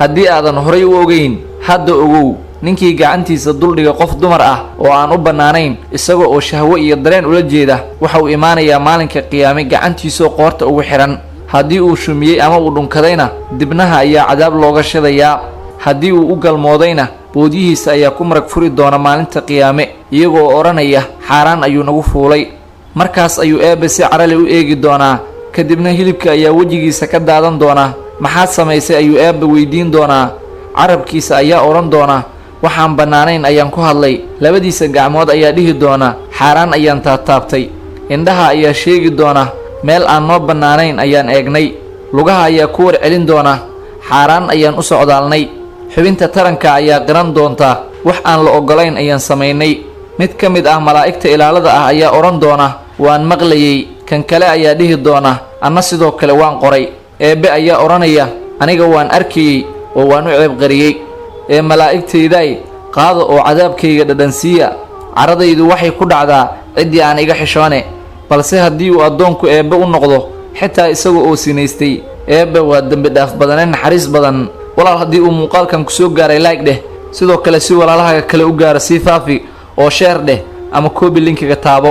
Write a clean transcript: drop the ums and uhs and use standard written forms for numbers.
Haddii aadan horay u ogeyn, hadda ogow. Ninkii gacantiisa duldhiga qof dumar ah oo aan u bannaanayn, isaga oo shahwo iyo dareen ula jeeda, waxa uu imaanayaa maalinka qiyaame gacantiisoo qoorta ugu xidhan. Haddii uu shumiyey ama uu dhunkadayna, dibnaha ayaa cadaab looga shidayaa. Haddii uu u galmoodayna, boodyihiisa ayaa ku marag furi doona maalinta qiyaame, iyagoo odhanaya: "Xaaraan ayuu nagu fuulay." Markaas ayuu Eebbe si carale u eegi doonaa, kadibna hilibka ayaa wejigiisa ka daadan doona. "Maxaad samaysay?" ayuu Eebbe weydiin doonaa. Carabkiisa ayaa odhan doona: "Waxaan bannaanayn ayaan ku hadlay." Labadiisa gacmood ayaa dhihi doona: "Xaaraan ayaan taabtaabtay." Indhaha ayaa sheegi doona: "Meel aan noo bannaanayn ayaan eegnay." Lugaha ayaa ku war celin doona: "Xaaraan ayaan u socdaalnay." Xubinta taranka ayaa qiran doonta: "Wax aan la oggolayn ayaan samaynay." Mid ka mid ah malaa'igta ilaalada ah ayaa odhan doona: "Waan maqlayey." Kan kale ayaa dhihi doona: "Anna sidoo kale waan qoray." Eebbe ayaa odhanaya: "Aniga waan arkayey oo waan u ceebqariyey. Ee malaa'igtayday, qaada oo cadaabkayga dhadhansiiya. Caradaydu waxay ku dhacdaa ciddii aan iga xishoone." Balse haddii uu addoonku Eebbe u noqdo, xitaa isaga oo sinaystay, Eebbe waa dembi dhaaf badane, naxariis badan. Walaal, haddii uu muuqaalkan kusoo gaaray, like dheh. Sidoo kale, si walaalahaga kale u gaaro, sii faafi oo share dheh ama copy linkiga taabo.